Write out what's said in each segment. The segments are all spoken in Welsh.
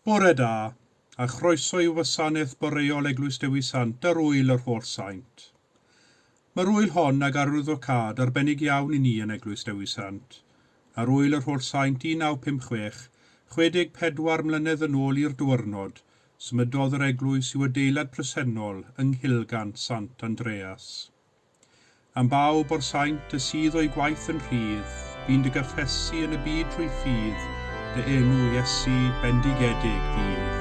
Bore da, a chroeso i wasanaeth boreol Eglwys Dewi Sant ar Ŵyl yr Holl Saint. Mae'r ŵyl hon ag arwyddocâd arbennig iawn i ni yn Eglwys Dewi Sant. Ar Ŵyl yr Holl Saint 1956, 64 mlynedd yn ôl i'r diwrnod, symudodd yr eglwys i'w adeilad presennol yng Nghilgant Sant Andreas. Am bawb o'r saint y sydd o'i gwaith yn rhydd, bu'n dy gyffesu yn y byd trwy ffydd, dy enw, Iesu, bendigedig fydd.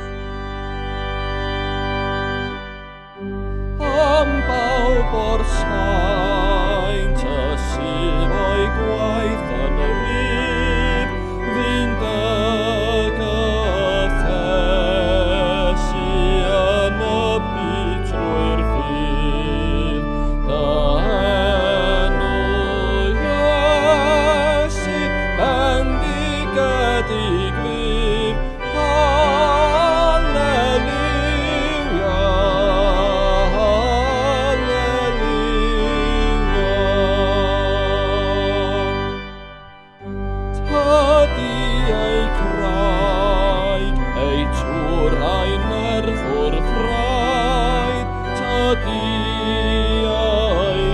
Am bawb o'r saint y sydd o'i gwaith yn rhydd, fu'n dy gyffesu yn y byd trwy'r ffydd. Dy enw Iesu, bendigedig fydd. Haleluia, haleluia. Tydi ei craig, ei tŵr a'i nerth wrth raid, tydi ei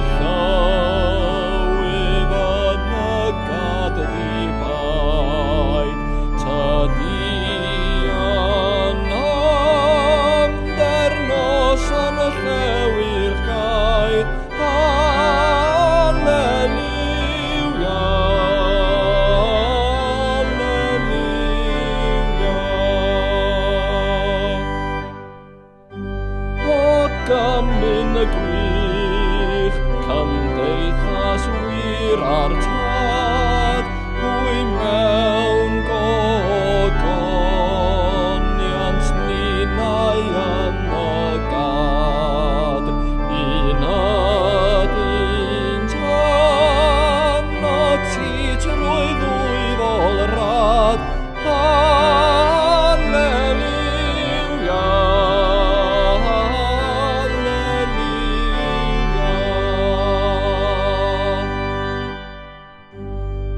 llywydd yn y gad ddi-baid, tydi yn amder nos yn llewi'r gair, Haleluia. Haleluia. O gymun y gwych, cymdeithas wir a'r tad, hwy mewn gogoniant ninnau yn y gad. Un ydynt arnot ti trwy ddwyfol rad. Haleluia, haleluia.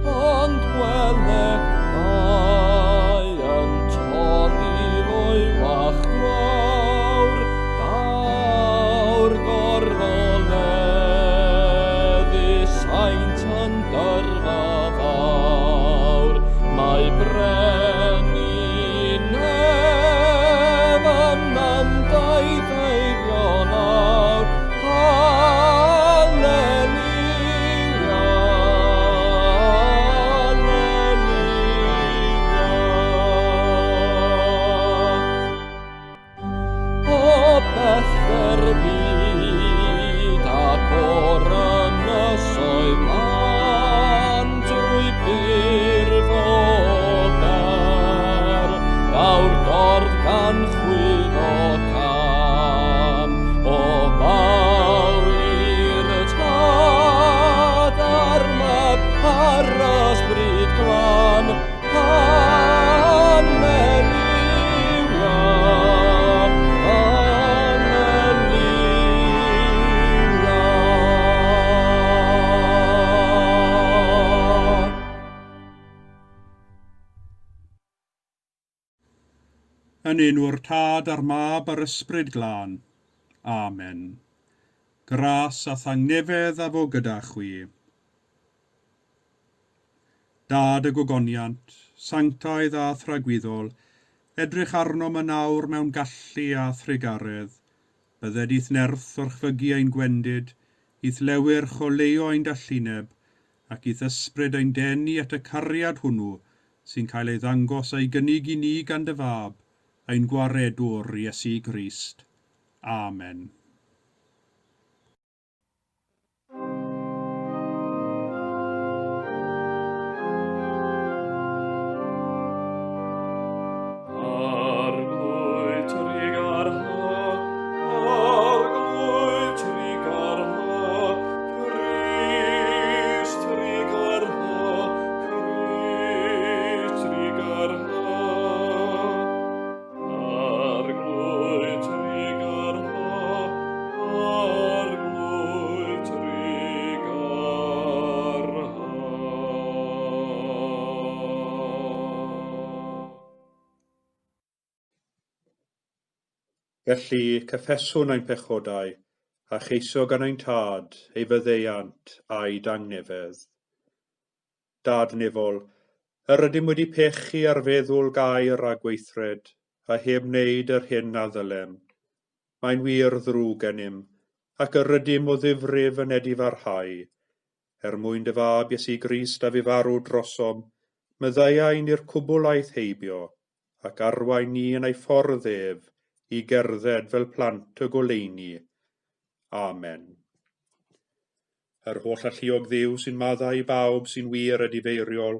Ond wele, mae yn torri loywach gwawr, daw'r gorfoleddu saint yn dyrfa fawr. Mae brenin nef yn ymdaith heibio nawr. Haleluia, haleluia. O bellter byd ac o'r ynysoedd lan drwy byrdd o ber, daw'r dorf gan chwyddo cam. O fawl i'r Tad a'r Mab a'r Ysbryd Glân, Haleluia, haleluia. Yn enw'r Tad a'r Mab a'r Ysbryd Glân. Amen. Gras a thangnefedd a fo gyda chwi. Dad y gogoniant, sanctaidd a thragwyddol, edrych arnom yn awr mewn gallu a thrugaredd. Bydded i'th nerth orchfygu ein gwendid, i'th lewyrch oleuo ein dallineb, ac i'th ysbryd ein denu at y cariad hwnnw sy'n cael ei ddangos a'i gynnig i ni gan dy Fab, ein Gwaredwr, Iesu Grist. Amen. Arglwydd trugarha, Arglwydd trugarha, Crist trugarha, Crist trugarha. Arglwydd trugarha, Felly, cyffeswn ein pechodau, a cheisio gan ein Tad ei faddeuant a'i dangnefedd. Dad nefol, yr ydym wedi pechu ar feddwl, gair a gweithred, a heb wneud yr hyn a ddylem. Mae'n wir ddrwg gennym, ac yr ydym o ddifrif yn edifarhau. Er mwyn dy Fab Iesu Grist a fu farw drosom, maddeuai ni'r cwbl aeth heibio, ac arwain ni yn ei ffordd ef i gerdded fel plant y goleuni. Amen. Yr holl alluog Dduw sy'n maddau i bawb sy'n wir edifeiriol,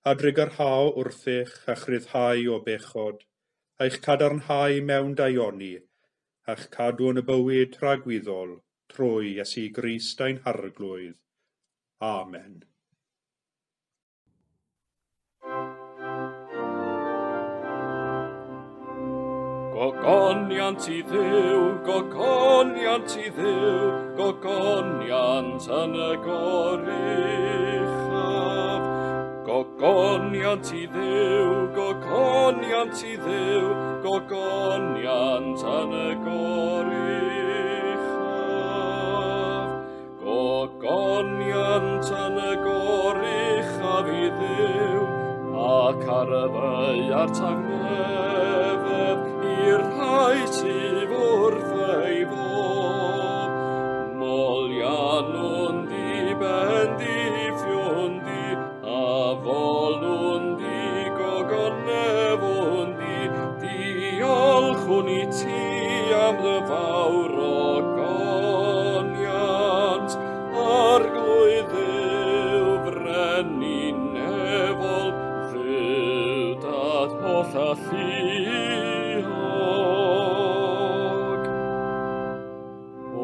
a drugarhao wrthych a'ch rhyddhau o bechod, a'ch cadarnhau mewn daioni, a'ch cadw yn y bywyd tragwyddol, trwy Iesu Grist ein Harglwydd. Amen. Gogoniant i Dduw, gogoniant i Dduw, gogoniant yn y goruchaf. Gogoniant i Dduw, gogoniant i Dduw, gogoniant yn y goruchaf. Gogoniant yn y goruchaf i Dduw, ac ar y ddaear tangnefedd i'r rhai sydd wrth ei fodd. Moliannwn di, bendithiwn di, a folwn di, gogonefwn di, diolchwn i ti am dy fawr ogoniant, Arglwydd Dduw, Frenin nefol, Dduw Dad holl alluog. O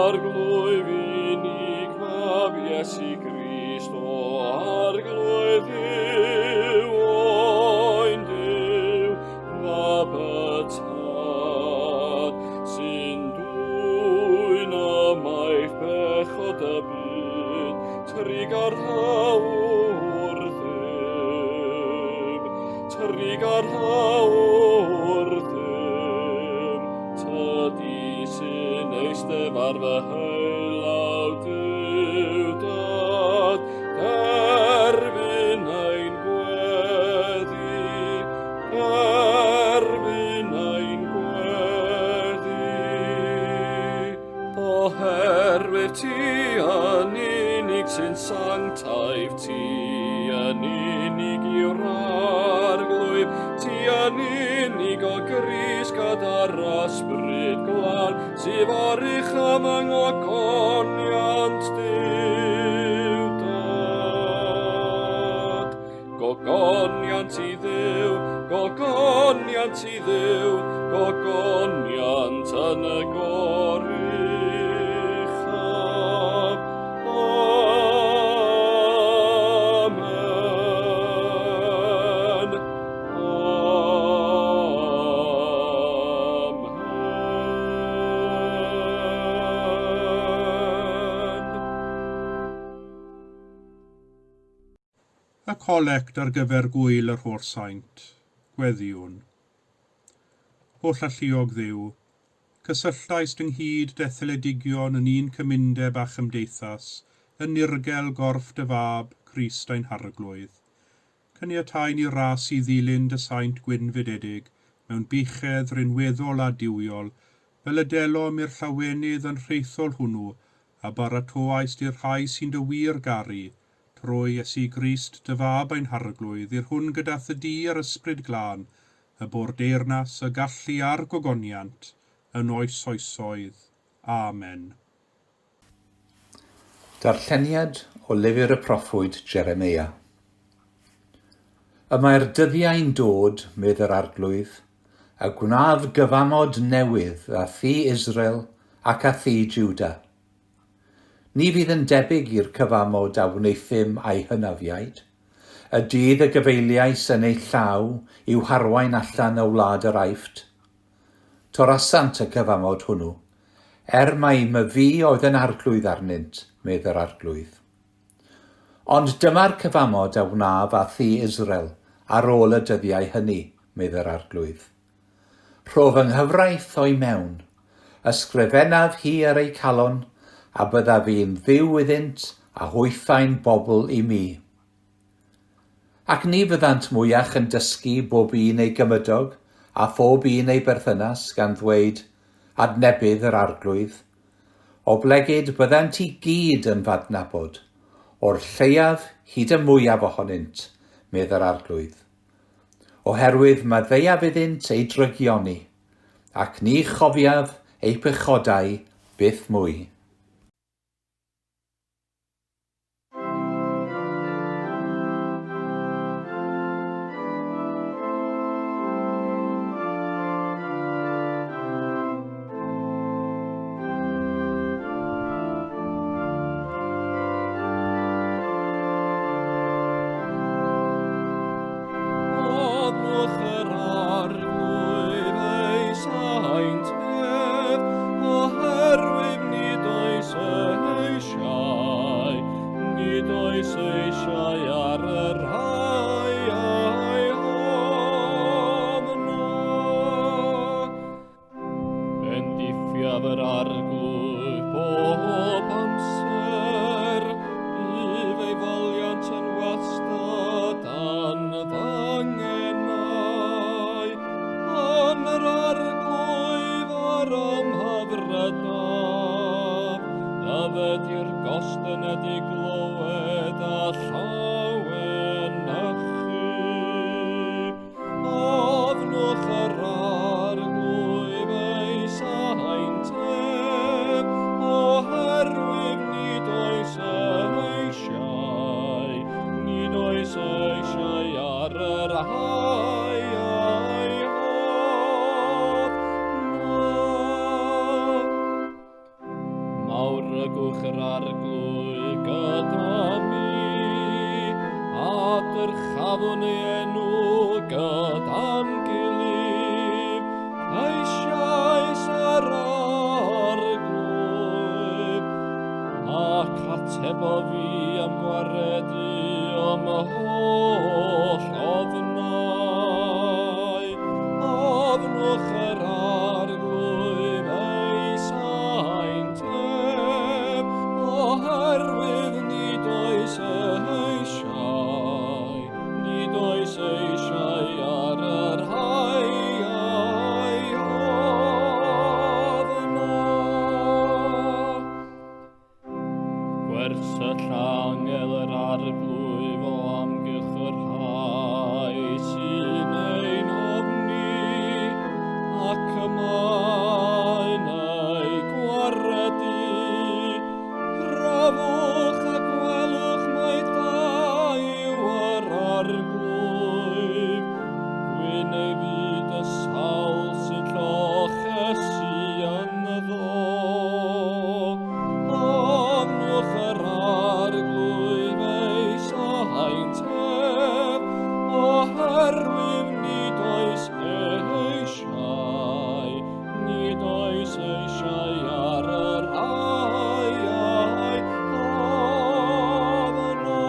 Arglwydd unig Fab Iesu Grist, o Arglwydd Dduw, oen Duw, Mab y Tad, sy'n dwyn ymaith bechod y byd, trugarhau wrthym, trugarhau wrthym, tydi sy'n eistedd ar fy heulaw Duw Dad, derbyn ein gweddi, Derbyn ein gweddi, oherwydd ti yn unig sy'n sanctaidd, ti yn unig yw'r Arglwydd, ti yn unig o Grist gyda'r Ysbryd Glân, sydd o'r uchaf yng ngogoniant Duw Dad. Gogoniant i Dduw, gogoniant i Dduw, gogoniant yn y goruchaf. Amen. Amen. Y colect ar gyfer Gŵyl yr Holl Saint. Gweddïwn. Holl alluog Dduw, cysylltaist ynghyd detholedigion yn un cymundeb a chymdeithas, yn nirgel gorff dy Fab, Crist ein Harglwydd. Caniatau ni ras i ddilyn dy saint gwynfydedig mewn buchedd rinweddol a duwiol, fel y delom i'r llawenydd anrhaethol hwnnw a baratoaist i'r rhai sy'n dy wir garu, Trwy Iesu Grist, dy Fab ein Harglwydd, i'r hwn gyda thy di a'r Ysbryd Glân, y bo'r deyrnas, y gallu a'r gogoniant, yn oes oesoedd. Amen. Darlleniad o Lyfr y Proffwyd Jeremeia. Y mae'r dyddiau'n dod, medd yr Arglwydd, y gwnaf gyfamod newydd â thŷ Israel ac â thŷ Juda. Ni fydd yn debyg i'r cyfamod a wneuthum â'i hynafiaid, y dydd y gyfeiliais yn eu llaw i'w harwain allan o wlad yr Aifft. Torasant y cyfamod hwnnw, er mai myfi oedd yn arglwydd arnynt, medd yr Arglwydd. Ond dyma'r cyfamod a wnaf â thŷ Israel ar ôl y dyddiau hynny, medd yr Arglwydd. Rho fy nghyfraith o'i mewn. Ysgrifennaf hi ar eu calon, a byddaf fi'n Dduw iddynt, a hwythau'n bobl i mi. Ac ni fyddant mwyach yn dysgu bob un ei gymydog a phob un ei berthynas, gan ddweud, Adnebydd yr Arglwydd. Oblegid byddant i gyd yn f'adnabod, o'r lleiaf hyd y mwyaf ohonynt, medd yr Arglwydd. Oherwydd maddeuaf iddynt eu drygioni, ac ni chofiaf eu pechodau byth mwy. Odnwch yr arglwydd ei saint ef, oherwydd nid oes eisiau, nid oes eisiau ar y rhai a'i ofna. Bendithiaf yr Arglwydd bob amser, bydd ei foliant yn wastad dan f'angenau. Yn yr Arglwydd yr ymhyfrydaf, Dyfed i'r gostynedig glywed a llawenychu. Ofnwch yr Arglwydd ei saint ef, oherwydd nid oes eisiau, nid oes eisiau ar yr rhai a'i ofna. Mawrygwch yr Arglwydd gyda mi, a dyrchafwn ei enw gyda'n gilydd. Ceisiais yr Arglwydd, ac atebodd fi am gwaredu o'm holl ofnau. Ofnwch yr Arglwydd ei saint ef, oherwydd nid oes eisiau, nid oes eisiau ar y rhai a'i ofna. Gwersyll angel yr Arglwydd o amgylch y rhai sy'n ein ofni, ac y mae'n eu gwaredu. Profwch a gwelwch mai da yw yr Arglwydd, gwyn ei fyd y sawl sy'n llochesu ynddo. Ofnwch yr Arglwydd ei saint ef, oherwydd nid oes eisiau, nid oes eisiau ar y rhai a'i ofna.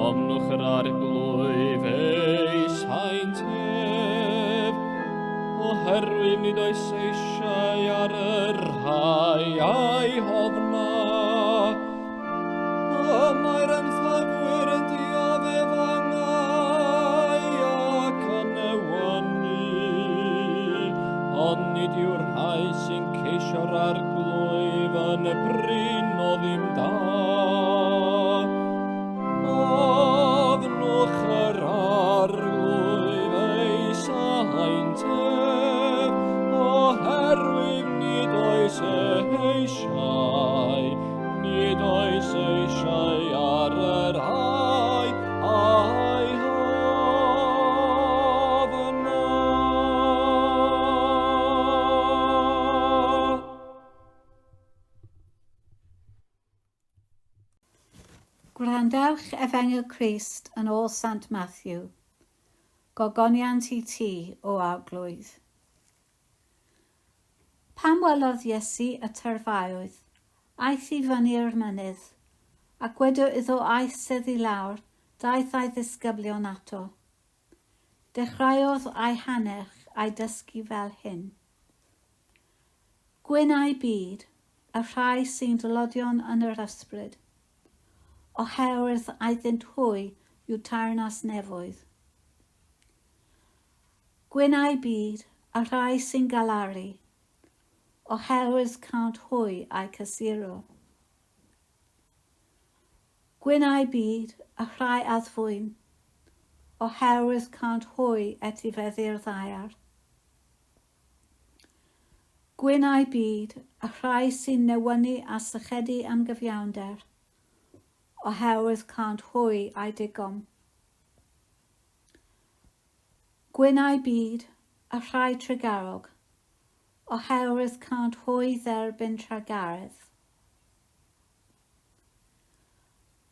Ofnwch yr Arglwydd ei saint ef, oherwydd nid oes eisiau ar y rhai a'i hofna. Y mae'r ymffafwyr yn dioddef angau ac yn newynu, ond nid yw'r rhai sy'n ceisio'r Arglwydd yn brin o ddim da. Ofnwch yr Arglwydd ei saint ef, oherwydd nid oes eisiau, nid oes eisiau ar y rhai a'i hofna. Gwrandewch Efengyl Crist yn ôl Sant Matthew. Gogoniant i ti, O Arglwydd. Pan welodd Iesu y tyrfaoedd, aeth i fyny'r mynydd, ac wedi iddo eistedd i lawr, daeth ei ddisgyblion ato. Dechreuodd ei hannerch a'i dysgu fel hyn. Gwyn eu byd, y rhai sy'n dlodion yn yr ysbryd, oherwydd iddynt hwy yw teyrnas nefoedd. Gwyn eu byd, y rhai sy'n galaru, oherwydd cânt hwy eu cysuro. Gwyn eu byd, y rhai addfwyn, oherwydd cânt hwy etifeddu'r ddaear. Gwyn eu byd, y rhai sy'n newynu a sychedu am gyfiawnder, oherwydd cânt hwy eu digon. Gwyn eu byd, y rhai trugarog, oherwydd cânt hwy dderbyn trugaredd.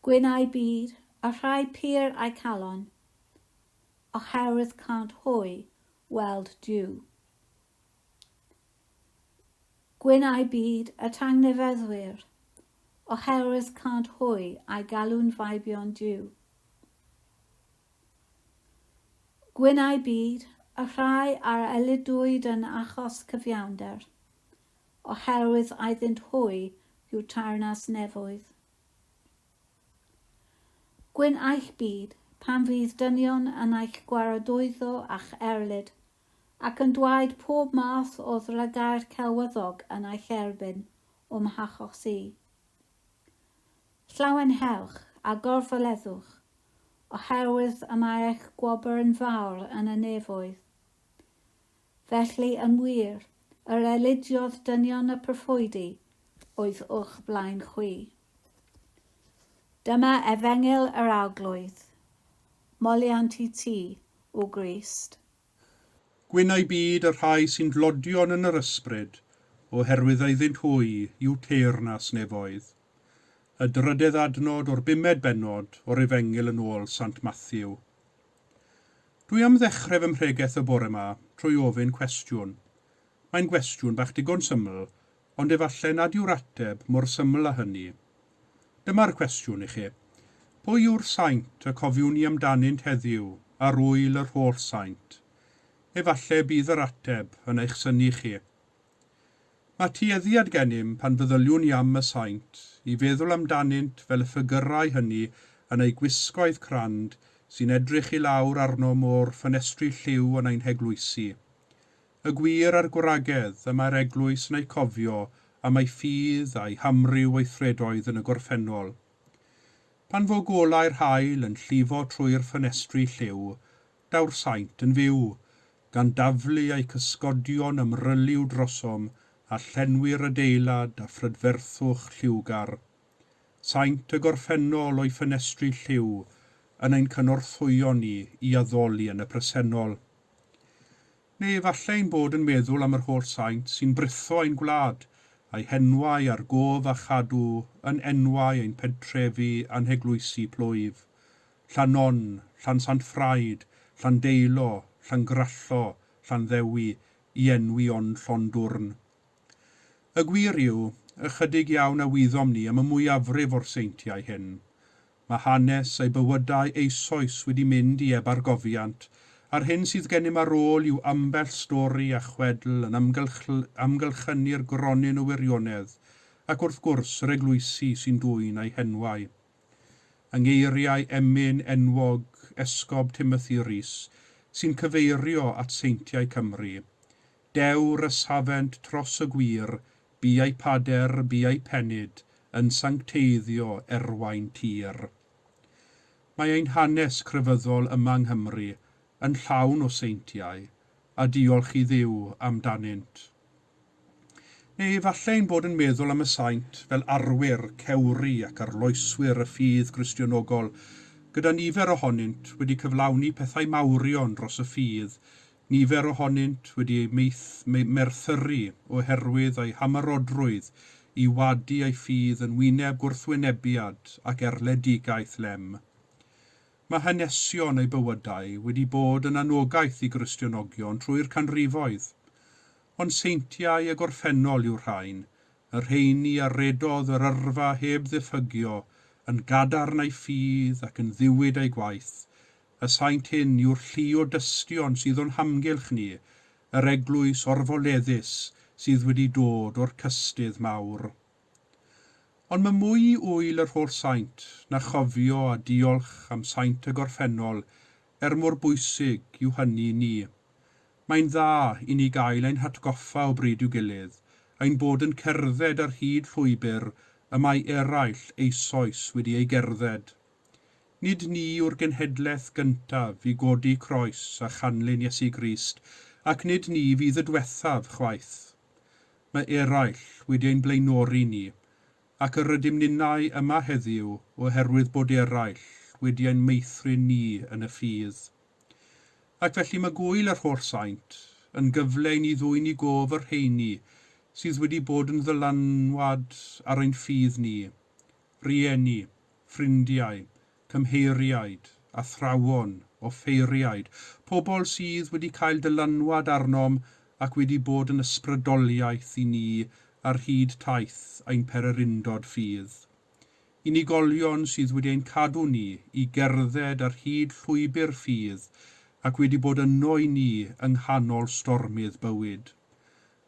Gwyn eu byd, y rhai pur eu calon, oherwydd cânt hwy weld Duw. Gwyn eu byd, y tangnefeddwyr, oherwydd cânt hwy eu galw'n feibion Duw. Gwyn eu byd, y rhai a'r eludwyd yn achos cyfiawnder, oherwydd iddynt hwy yw teyrnas nefoedd. Gwyn eich byd, pan fydd dynion yn eich gwaradwyddo a'ch erlid, ac yn dwaed pob math o ddrygair celwyddog yn eich erbyn, o'm hachos i. Llawenhewch, a gorfoleddwch, oherwydd y mae eich gwobr yn fawr yn y nefoedd. Felly, yn wir, yr erlidiodd dynion y proffwydi oedd o'ch blaen chwi. Dyma efengyl yr Arglwydd. Moliant i ti, O Grist. Gwyn eu byd y rhai sy'n dlodion yn yr ysbryd, oherwydd iddynt hwy yw teyrnas nefoedd. Y drydedd adnod o'r bumed bennod o'r Efengyl yn ôl Sant Mathew. Dwi am ddechrau fy mhregeth y bore 'ma trwy ofyn cwestiwn. Mae'n gwestiwn bach digon syml, ond efallai nad yw'r ateb mor syml â hynny. Dyma'r cwestiwn i chi. Pwy yw'r saint y cofiwn ni amdanynt heddiw ar ŵyl yr Holl Saint? Efallai bydd yr ateb yn eich synnu chi. Mae tueddiad gennym, pan feddyliwn i am y saint, i feddwl amdanynt fel y ffigyrau hynny yn eu gwisgoedd crand sy'n edrych i lawr arnom o'r ffenestri lliw yn ein heglwysi. Y gwŷr a'r gwragedd y mae'r eglwys yn eu cofio am eu ffydd a'u hamryw weithredoedd yn y gorffennol. Pan fo golau'r haul yn llifo trwy'r ffenestri lliw, daw'r saint yn fyw, gan daflu eu cysgodion ymryliw drosom a llenwi'r adeilad â phrydferthwch lliwgar. Saint y gorffennol o'i ffenestri lliw yn ein cynorthwyo ni i addoli yn y presennol. Neu efallai ein bod yn meddwl am yr holl saint sy'n britho ein gwlad, a'u henwau ar gof a chadw yn enwau ein pentrefi a'n heglwysi plwyf. Llan-non, Llansantffraid, Llandeilo, Llangrallo, Llanddewi, i enwi ond llond dwrn. Y gwir yw, ychydig iawn a wyddom ni am y mwyafrif o'r seintiau hyn. Mae hanes eu bywydau eisoes wedi mynd i ebargofiant, a'r hyn sydd gennym ar ôl yw ambell stori a chwedl yn amgylchynu'r gronyn o wirionedd, ac wrth gwrs yr eglwysi sy'n dwyn eu henwau. Yng ngeiriau emyn enwog Esgob Timothy Rees, sy'n cyfeirio at seintiau Cymru, Dewr y safent tros y gwir, bu eu pader, bu eu penyd, yn sancteiddio erwain tir. Mae ein hanes crefyddol yma yng Nghymru yn llawn o seintiau, a diolch i Dduw amdanynt. Neu efallai ein bod yn meddwl am y saint fel arwyr, cewri ac arloeswyr y ffydd Gristionogol, gyda nifer ohonynt wedi cyflawni pethau mawrion dros y ffydd, nifer ohonynt wedi eu merthyru oherwydd eu hamharodrwydd i wadu eu ffydd yn wyneb gwrthwynebiad ac erledigaeth lem. Mae hanesion eu bywydau wedi bod yn anogaeth i Gristionogion trwy'r canrifoedd. Ond seintiau y gorffennol yw'r rhain, y rheini a redodd yr yrfa heb ddiffygio, yn gadarn eu ffydd ac yn ddiwyd eu gwaith, Y saint hyn yw'r llu o dystion sydd o'n hamgylch ni, yr eglwys orfoleddus sydd wedi dod o'r cystudd mawr. Ond mae mwy i ŵyl yr Holl Saint na chofio a diolch am saint y gorffennol, er mor bwysig yw hynny i ni. Mae'n dda i ni gael ein hatgoffa o bryd i'w gilydd ein bod yn cerdded ar hyd llwybr y mae eraill eisoes wedi ei gerdded. Nid ni yw'r genhedlaeth gyntaf i godi croes a chanlyn Iesu Grist, ac nid ni fydd y dwethaf chwaith. Mae eraill wedi ein blaenori ni, ac yr ydym ninnau yma heddiw oherwydd bod eraill wedi ein meithrin ni yn y ffydd. Ac felly mae Gŵyl yr Holl Saint yn gyfle i ni ddwyn i gof y rheini sydd wedi bod yn ddylanwad ar ein ffydd ni, rieni, ffrindiau, cymheiriaid, athrawon, offeiriaid, pobl sydd wedi cael dylanwad arnom ac wedi bod yn ysbrydoliaeth i ni ar hyd taith ein pererindod ffydd. Unigolion sydd wedi ein cadw ni i gerdded ar hyd llwybr ffydd ac wedi bod yno i ni yng nghanol stormydd bywyd.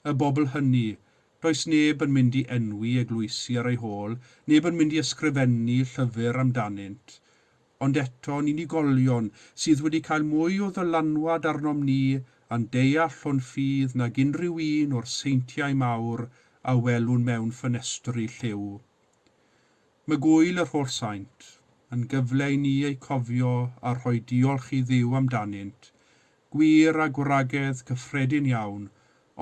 Y bobl hynny, does neb yn mynd i enwi eglwysi ar eu hôl, neb yn mynd i ysgrifennu llyfr amdanynt, ond eto'n unigolion sydd wedi cael mwy o ddylanwad arnom ni a'n deall o'n ffydd nag unrhyw un o'r seintiau mawr a welwn mewn ffenestri lliw. Mae Gŵyl yr Holl Saint yn gyfle i ni eu cofio a rhoi diolch i Dduw amdanynt, gwŷr a gwragedd cyffredin iawn,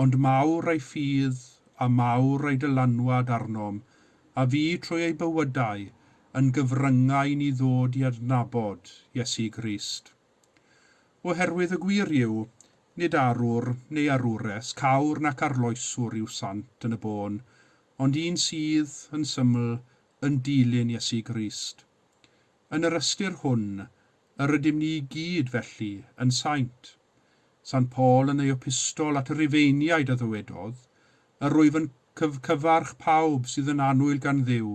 ond mawr eu ffydd a mawr eu dylanwad arnom, a fu trwy eu bywydau yn gyfryngau i ni ddod i adnabod Iesu Grist. Oherwydd y gwir yw, nid arwr neu arwres, cawr nac arloeswr yw sant yn y bôn, ond un sydd, yn syml, yn dilyn Iesu Grist. Yn yr ystyr hwn, yr ydym ni i gyd, felly, yn saint. Sant Paul yn ei epistol at y Rufeiniaid a ddywedodd, Yr wyf yn cyfarch pawb sydd yn annwyl gan Dduw,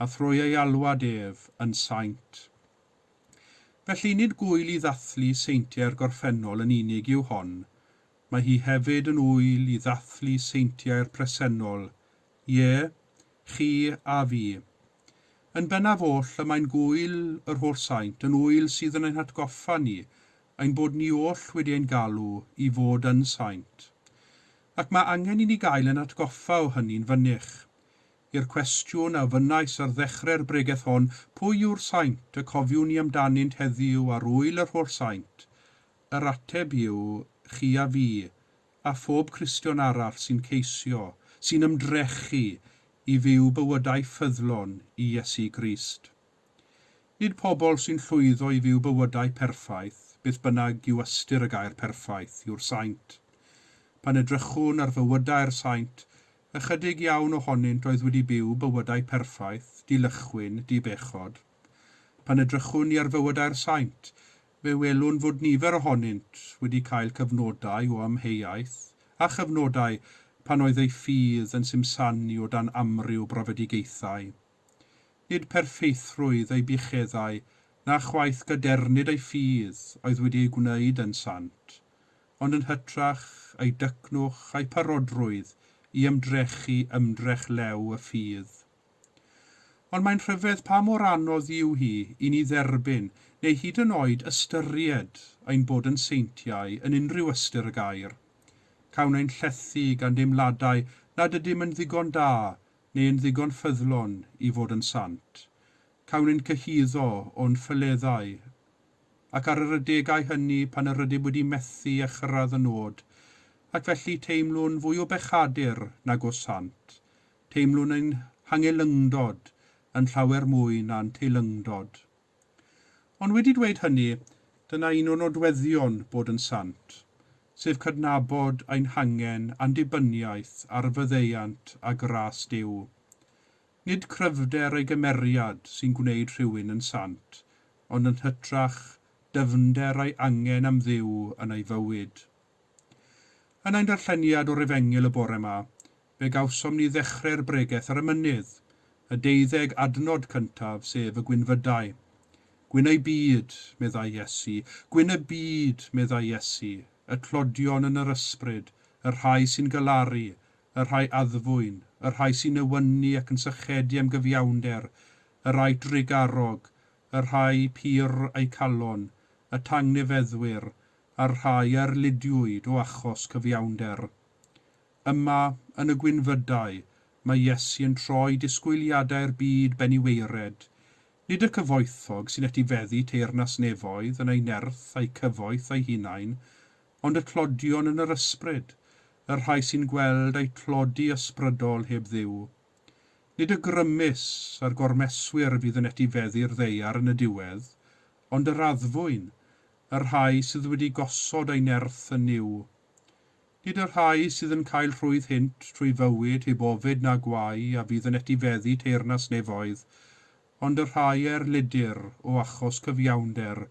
a thrwy ei alwad ef, yn saint. Felly, nid gŵyl i ddathlu seintiau'r gorffennol yn unig yw hon, Mae hi hefyd yn ŵyl i ddathlu seintiau'r presennol, ie, chi a fi. Yn bennaf oll, y mae'n gŵyl yr Holl Saint yn ŵyl sydd yn ein hatgoffa ni ein bod ni oll wedi ein galw i fod yn saint. Ac mae angen i ni gael ein atgoffa o hynny'n fynych. I'r cwestiwn a ofynnais ar ddechrau'r bregeth hon, pwy yw'r saint y cofiwn ni amdanynt heddiw ar ŵyl yr Holl Saint? Yr ateb yw, chi a fi, a phob Cristion arall sy'n ceisio, sy'n ymdrechu i fyw bywydau ffyddlon i Iesu Grist. Nid pobl sy'n llwyddo i fyw bywydau perffaith, beth bynnag yw ystyr y gair perffaith, yw'r saint. Pan edrychwn ar fywydau'r saint, ychydig iawn ohonynt oedd wedi byw bywydau perffaith, dilychwyn, di-bechod. Pan edrychwn ni ar fywydau'r saint, Fe welwn fod nifer ohonynt wedi cael cyfnodau o amheuaeth, a chyfnodau pan oedd eu ffydd yn simsanu o dan amryw brofedigaethau. Nid perffeithrwydd eu bucheddau na chwaith gadernid eu ffydd oedd wedi eu gwneud yn sant, ond yn hytrach eu dycnwch a'u parodrwydd i ymdrechu ymdrech lew y ffydd. Ond mae'n rhyfedd pa mor anodd yw hi i ni dderbyn, neu hyd yn oed ystyried, ein bod yn seintiau yn unrhyw ystyr y gair. Cawn ein llethu gan deimladau nad ydym yn ddigon da neu yn ddigon ffyddlon i fod yn sant. Cawn ein cyhuddo o'n ffaeleddau, ac ar yr adegau hynny pan yr ydym wedi methu a chyrraedd y nod, ac felly teimlwn fwy o bechadur nag o sant. Teimlwn ein hangellyngdod yn llawer mwy na'n teilyngdod. Ond wedi dweud hynny, dyna un o nodweddion bod yn sant, sef cydnabod ein hangen a'n dibyniaeth ar faddeuant a gras Duw. Nid cryfder ei gymeriad sy'n gwneud rhywun yn sant, ond yn hytrach dyfnder ei angen am Dduw yn ei fywyd. Yn ein darlleniad o'r Efengyl y bore 'ma, fe gawsom ni ddechrau'r bregeth ar y mynydd, y deuddeg adnod cyntaf, sef y gwynfydau. Gwyn eu byd, meddai Iesu, gwyn y byd, meddai Iesu, y tlodion yn yr ysbryd, y rhai sy'n galaru, y rhai addfwyn, y rhai sy'n newynu ac yn sychedu am gyfiawnder, y rhai drugarog, y rhai pur eu calon, y tangnefeddwyr, a'r rhai a erlidiwyd o achos cyfiawnder. Yma, yn y gwynfydau, mae Iesu yn troi disgwyliadau'r byd ben i waered. Nid y cyfoethog sy'n etifeddu teyrnas nefoedd yn eu nerth a'u cyfoeth eu hunain, ond y tlodion yn yr ysbryd, y rhai sy'n gweld eu tlodi ysbrydol heb Dduw. Nid y grymus a'r gormeswyr fydd yn etifeddu'r ddaear yn y diwedd, ond yr addfwyn, y rhai sydd wedi gosod eu nerth yn Nuw. Nid y rhai sydd yn cael rhwydd hynt trwy fywyd heb ofid na gwae a fydd yn etifeddu teyrnas nefoedd, ond y rhai a erlidir o achos cyfiawnder,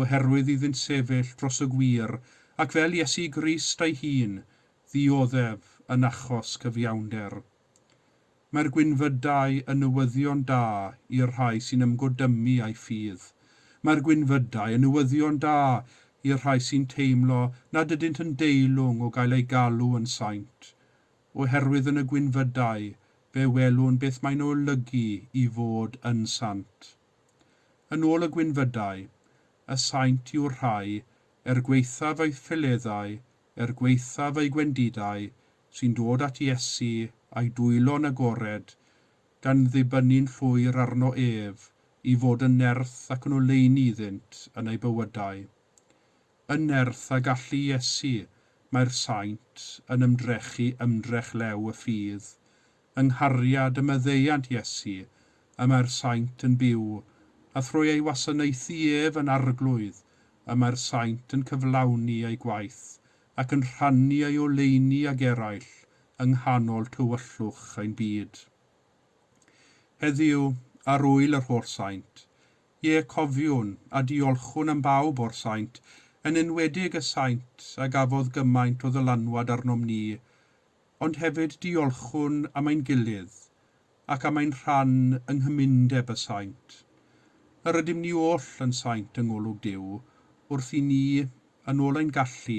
oherwydd iddynt sefyll dros y gwir, ac fel Iesu Grist ei hun, ddioddef yn achos cyfiawnder. Mae'r gwynfydau yn newyddion da i'r rhai sy'n ymgodymu â'i ffydd. Mae'r gwynfydau yn newyddion da i'r rhai sy'n teimlo nad ydynt yn deilwng o gael eu galw yn saint, oherwydd yn y gwynfydau fe welwn beth mae'n olygu i fod yn sant. Yn ôl y gwynfydau, y saint yw'r rhai, er gwaethaf eu ffileddau, er gwaethaf eu gwendidau, sy'n dod at Iesu â'i dwylo'n agored, gan ddibynnu'n llwyr arno ef i fod yn nerth ac yn oleuni iddynt yn eu bywydau. Yn nerth a gallu Iesu mae'r saint yn ymdrechu ymdrech lew y ffydd. Yng nghariad y maddeuant Iesu y mae'r saint yn byw, a thrwy ei wasanaethu ef yn Arglwydd y mae'r saint yn cyflawni eu gwaith ac yn rhannu ei oleuni ag eraill yng nghanol tywyllwch ein byd. Heddiw, ar Ŵyl yr Holl Saint, ie, cofiwn a diolchwn am bawb o'r saint, yn enwedig y saint a gafodd gymaint o ddylanwad arnom ni, ond hefyd diolchwn am ein gilydd ac am ein rhan yng nghymundeb y saint. Yr ydym ni oll yn saint yng ngolwg Duw, wrth i ni, yn ôl ein gallu,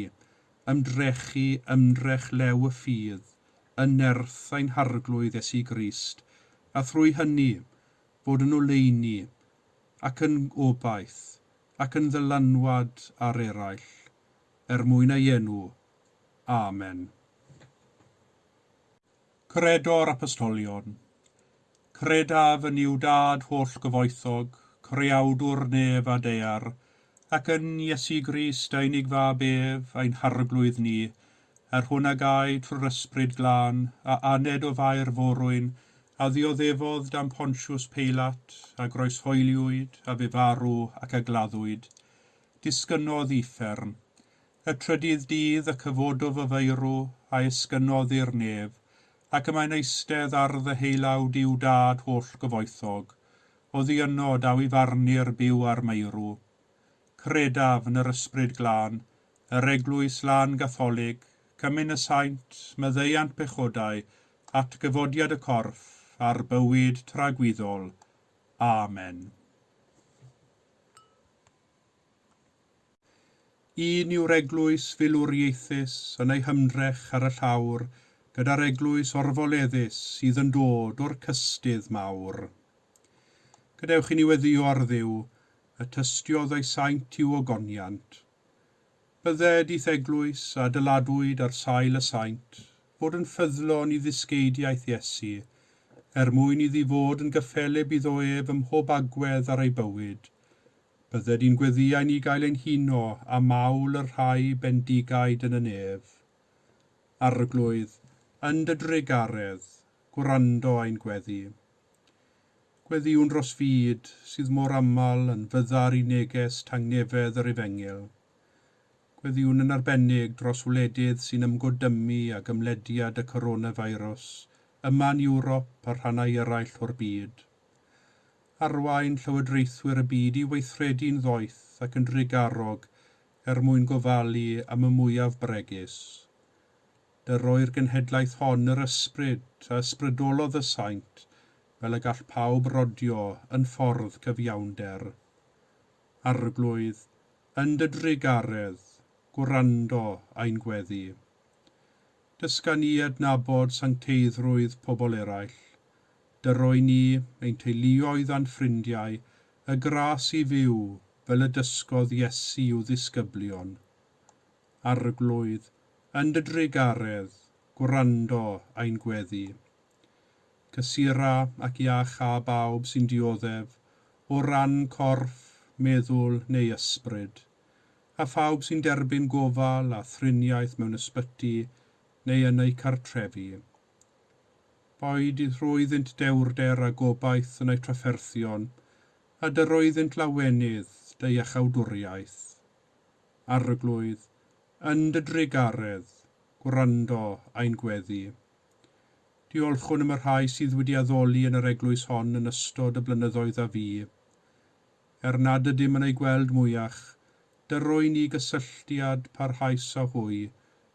ymdrechu ymdrech lew y ffydd yn nerth ein Harglwydd Iesu Grist, a thrwy hynny, fod yn oleuni, ac yn obaith, ac yn ddylanwad ar eraill, er mwyn ei enw. Amen. Credo'r Apostolion. Credaf yn Nuw Dad holl-gyfoethog, Creawdwr nef a daear, ac yn Iesu Grist ei unig Fab ef, ein Harglwydd ni, yr hwn a gau trwy'r Ysbryd Glân, a aned o Fair Forwyn, a ddioddefodd dan Pontius Peilat, a groeshoeliwyd, a fu farw, ac a gladdwyd. Disgynnodd i uffern. Y trydydd dydd y cyfododd o feirw, a esgynnodd i'r nef, ac y mae'n eistedd ar ddeheulaw Duw Dad holl-gyfoethog. Oddi yno daw i farnu'r byw a'r meirw. Credaf yn yr Ysbryd Glân, yr Eglwys Lân Gatholig, Cymun y Saint, maddeuant pechodau, atgyfodiad y corff, a'r bywyd tragwyddol. Amen. Un yw'r eglwys filwriaethus yn ei hymdrech ar y llawr gyda'r eglwys orfoleddus sydd yn dod o'r cystudd mawr. Gadewch i ni weddïo ar Dduw, y tystiodd ei saint i'w ogoniant. Bydded i'th eglwys, a dyladwyd ar sail y saint, fod yn ffyddlon i ddysgeidiaeth Iesu, er mwyn iddi fod yn gyffelyb iddo ef ym mhob agwedd ar ei bywyd, Bydded i'n gweddïau ni gael ein huno â mawl y rhai bendigaid yn y nef. Arglwydd, yn dy drugaredd, gwrando ein gweddi. Gweddïwn dros fyd sydd mor aml yn fyddar i neges tangnefedd yr Efengyl. Gweddïwn yn arbennig dros wledydd sy'n ymgodymu ag ymlediad y coronavirus, yma yn Ewrop a rhannau eraill o'r byd. Arwain llywodraethwyr y byd i weithredu'n ddoeth ac yn drugarog er mwyn gofalu am y mwyaf bregus. Dyroi'r genhedlaeth hon yr ysbryd a ysbrydolodd y saint fel y gall pawb rodio yn ffordd cyfiawnder. Arglwydd, yn dy drugaredd, gwrando ein gweddi. Dysga ni adnabod sancteiddrwydd pobl eraill. Dyroi ni, ein teuluoedd a'n ffrindiau, y gras i fyw fel y dysgodd Iesu i'w ddisgyblion. Arglwydd, yn dy drugaredd, gwrando ein gweddi. Cysura ac iachâ bawb sy'n dioddef, o ran corff, meddwl neu ysbryd, a phawb sy'n derbyn gofal a thriniaeth mewn ysbyty neu yn eu cartrefi. Boed rhwyddynt dewrder a gobaith yn eu trafferthion, a dyrroeddynt lawenydd dy iachawdwriaeth. Arglwydd, yn dy drugaredd, gwrando ein gweddi. Diolchwn am y rhai sydd wedi addoli yn yr eglwys hon yn ystod y blynyddoedd a fu. Er nad ydym yn ei gweld mwyach, dyrroi ni gysylltiad parhaus â hwy,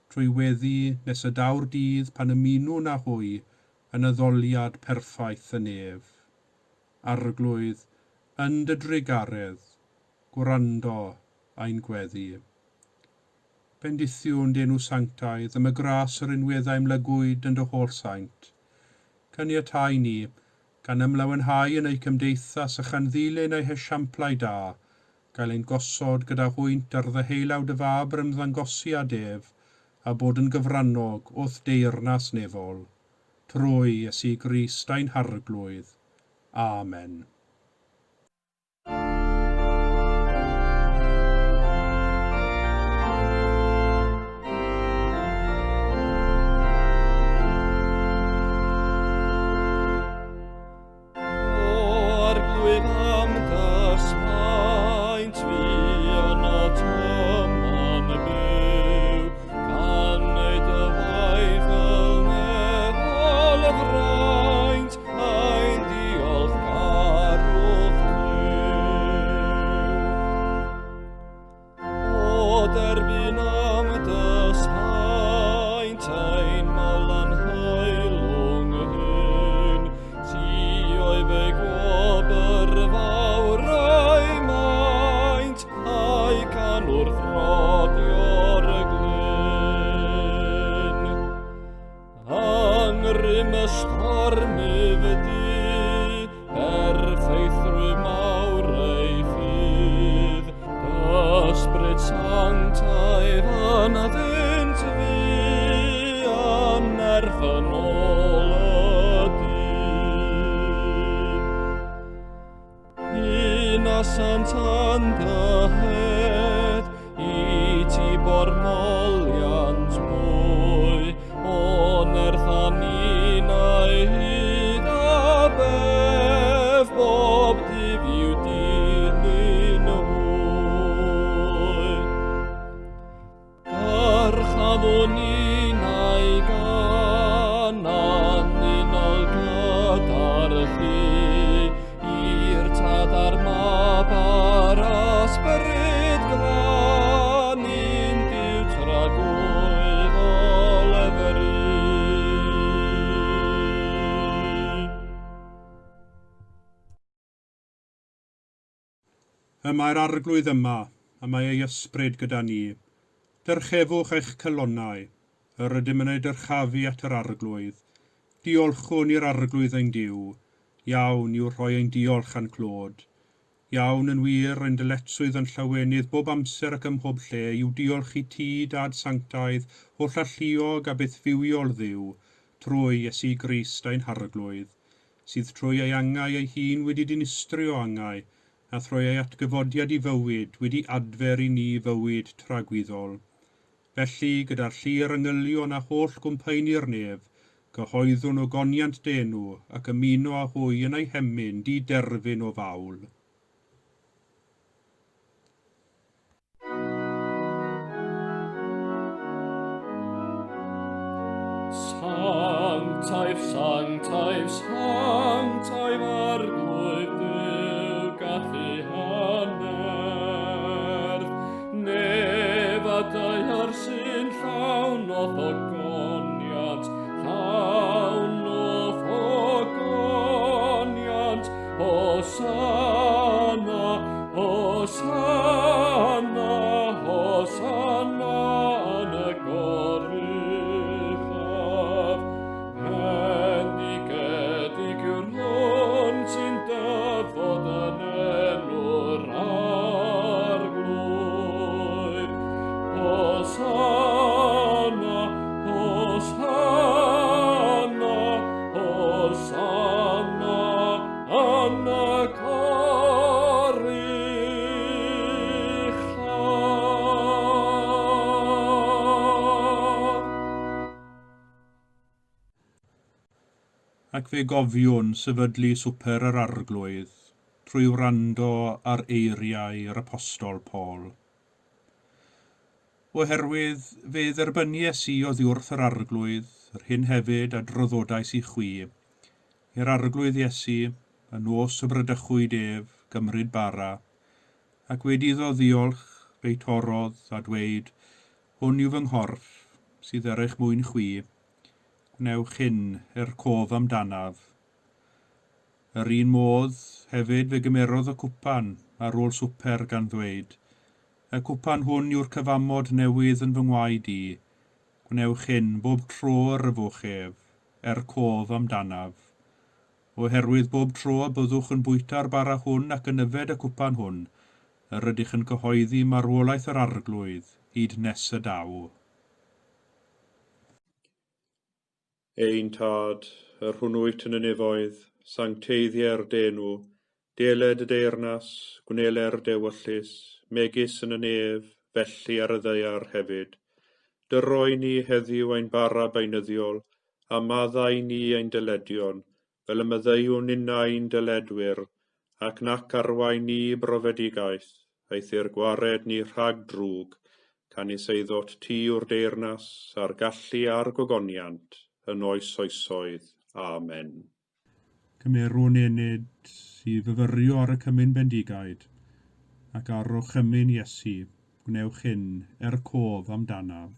trwy weddi nes y daw'r dydd pan ymunwn â hwy yn addoliad perffaith y nef. Arglwydd, yn dy drugaredd, gwrando ein gweddi. Bendithiwn dy enw sanctaidd am y gras yr unweddau ymlygwyd yn dy holl saint. Caniatau ni, gan ymlawenhau yn eu cymdeithas a chan ddilyn eu hesiamplau da, gael ein gosod gyda hwynt ar ddeheulaw dy fab yr ymddangosiad ef, a bod yn gyfrannog wrth deyrnas nefol. Trwy Iesu Grist ein Harglwydd. Amen. O Arglwydd am dysmaint fi yno tyman byw, gan ei dy waith fel nefol y fraint, ein diolchgarwch clyw. O derbyn am dysmaint ein mawl anheilwng hyn, ti oedd ei gwobr fawr ei maint, a'i can wrth rodio'r glyn. Yng ngrym y stormydd du, perffeithrwydd mawr ei ffydd, Ysbryd sanctaidd ynddynt fu, a nerth yn ôl y dydd. Un a sant yn dyhedd, i ti bo'r moliant mwy, o nerth a ninnau hyd a bef, bob dydd i'w dilyn hwy. Dyrchafwn ninnau gan unol gyda'r llu, i'r Tad a'r Mab a'r Ysbryd Glân, un Duw tragwyddol efry. Y mae'r Arglwydd yma, a mae ei Ysbryd gyda ni. Dyrchefwch eich calonnau. Yr ydym yn eu dyrchafu at yr Arglwydd. Diolchwn i'r Arglwydd ein Duw. Iawn yw rhoi ein diolch a'n clod. Iawn yn wir, ein dyletswydd a'n llawenydd bob amser ac ymhob lle yw diolch i ti, Dad sanctaidd, hollalluog a bythfywiol Dduw, trwy Iesu Grist ein Harglwydd. sydd trwy ei angau ei hun wedi dinistrio angau, a thrwy ei atgyfodiad i fywyd wedi adfer i ni fywyd tragwyddol. Felly, gyda'r llu'r angylion a holl gwmpaenu'r nef, cyhoeddwn ogoniant dy enw, ac ymuno â hwy yn eu hemyn di-derfyn o fawl. Sanctaidd, sanctaidd, sanctaidd Arglwydd Duw, gallu hannerth. Nef a daear sy'n llawn o ogoniant, llawn o ogoniant, Hosanna, Hosanna. Hosanna, Hosanna, Hosanna, yn y goruchaf. Ac fe gofiwn sefydlu Swper yr Arglwydd trwy wrando ar eiriau yr Apostol Paul. Oherwydd fe dderbynies i oddiwrth yr Arglwydd yr hyn hefyd a draddodais i chwi, i'r Arglwydd Iesu, y nos y bradychwyd ef, gymryd bara, ac wedi iddo ddiolch, fe'i torrodd, a dweud, Hwn yw fy nghorff, sydd er eich mwyn chwi, gwnewch hyn er cof amdanaf. Yr un modd, hefyd fe gymerodd y cwpan ar ôl swper gan ddweud, Y cwpan hwn yw'r cyfamod newydd yn fy ngwaed i, gwnewch hyn bob tro yr yfwch ef, er cof amdanaf. Oherwydd bob tro y byddwch yn bwyta'r bara hwn ac yn yfed y cwpan hwn, yr ydych yn cyhoeddi marwolaeth yr Arglwydd hyd nes y daw. Ein Tad, yr hwn wyt yn y nefoedd, sancteiddier dy enw, deled dy deyrnas, gwneler dy ewyllys, megis yn y nef, felly ar y ddaear hefyd. Dyro i ni heddiw ein bara beunyddiol, a maddau i ni ein dyledion, fel y maddeuwn ninnau i'n dyledwyr, ac nac arwain ni i brofedigaeth, eithr gwared ni rhag drwg, canys eiddot ti yw'r deyrnas, a'r gallu a'r gogoniant, yn oes oesoedd. Amen. Cymerwn ennyd i fyfyrio ar y cymun bendigaid, ac ar orchymyn Iesu, gwnewch hyn er cof amdanaf.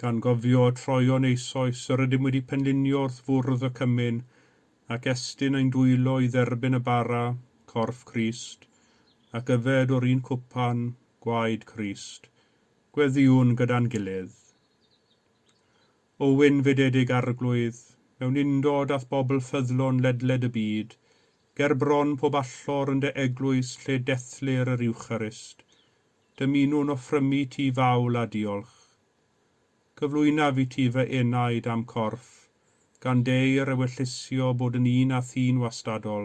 Gan gofio y troeon eisoes yr ydym wedi penlinio wrth fwrdd y cymun, ac estyn ein dwylo i dderbyn y bara, corff Crist, ac yfed o'r un cwpan, gwaed Crist, gweddïwn gyda'n gilydd. O wynfydedig Arglwydd, mewn undod â'th bobl ffyddlon ledled y byd, ger bron pob allor yn dy eglwys lle dethlir yr Iwcharist, dymunwn offrymu ti fawl a diolch. Cyflwynaf i ti fy enaid a'm corff, gan deir ewyllysio bod yn un â thi'n wastadol.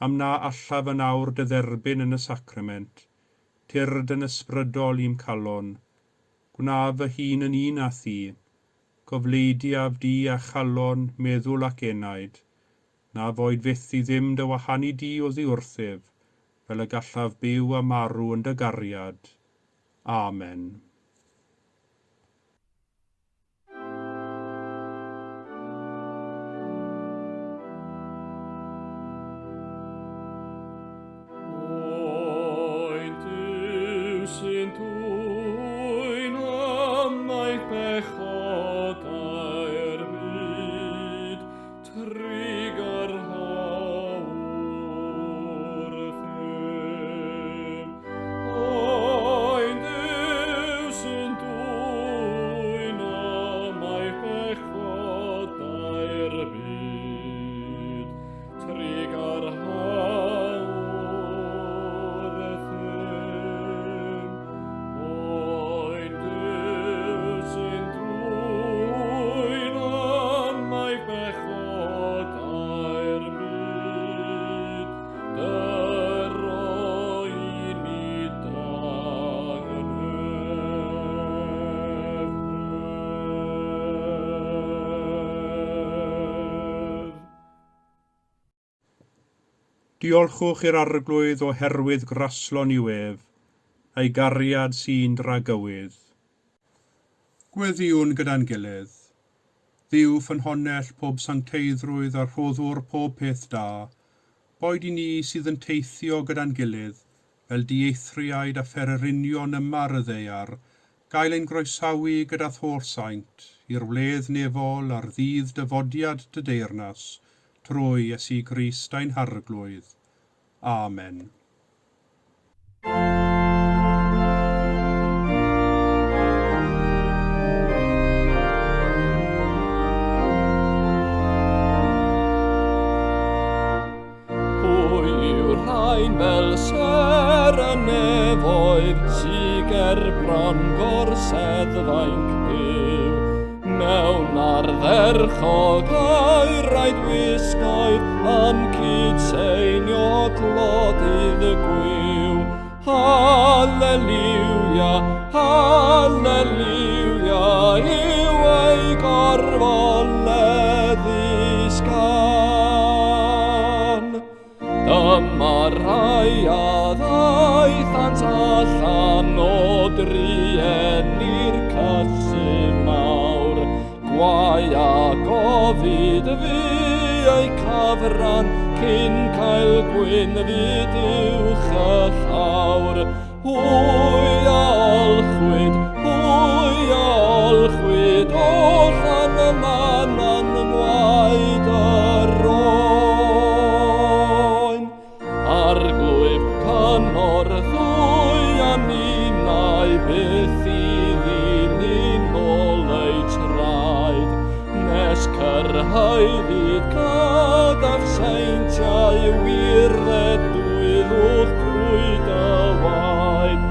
Am na allaf yn awr dy dderbyn yn y sacrament, tyrd yn ysbrydol i'm calon. Gwnaf fy hun yn un â thi. Cofleidiaf di â chalon, meddwl ac enaid. Na foed fyth i ddim dy wahanu di oddi wrthyf, fel y gallaf byw a marw yn dy gariad. Amen. Oen Duw sy'n dwyn ymaith bechodau'r byd, trugarha wrthym. Oen Duw Diolchwch i'r Arglwydd oherwydd graslon yw ef, a'i gariad sy'n dragywydd. Gweddïwn gyda'n gilydd. Dduw ffynhonnell pob sancteiddrwydd a rhoddwr pob peth da, boed i ni sydd yn teithio gyda'n gilydd fel dieithriaid a phererinion yma ar y ddaear, gael ein groesawu gyda'th holl saint i'r wledd nefol ar ddydd dyfodiad dy deyrnas, trwy Iesu Grist ein Harglwydd. Amen. Pwy yw'r rhain fel ser y nefoedd sy ger bron gorseddfainc byw? Mewn ardderchog aeraidd wisgoedd yn cydseinio clodydd y gwiw. Halleliwia, halleliwia, yw ei gorfoleddus gân. Dyma rai a ddaethant allan o drueni'r cysu mawr. Gwae a gofid fu eu cyfran cyn cael gwynfyd uwch y llawr. Hwy a olchwyd, hwy a olchwyd, oll yn y man yng ngwaed yr oen. Arglwydd cynorthwy a ninnau byth i ddilyn ôl eu traed, nes cyrhaeddyd gyda'r seintiau wir ddedwyddwch trwy dy waed.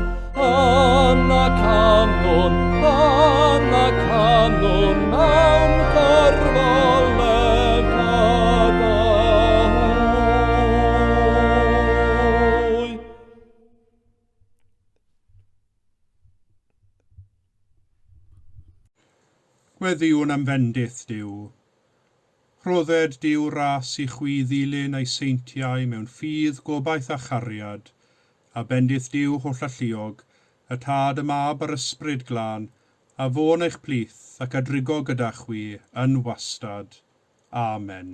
Yna canwn, yna canwn mewn gorfoledd gyda hwy. Gweddïwn am fendith Duw. Rhodded Duw ras i chwi ddilyn ei seintiau mewn ffydd, gobaith a chariad, a bendith Duw hollalluog, y Tad, y Mab a'r Ysbryd Glân, a fo'n eich plith ac a drigo gyda chwi yn wastad. Amen.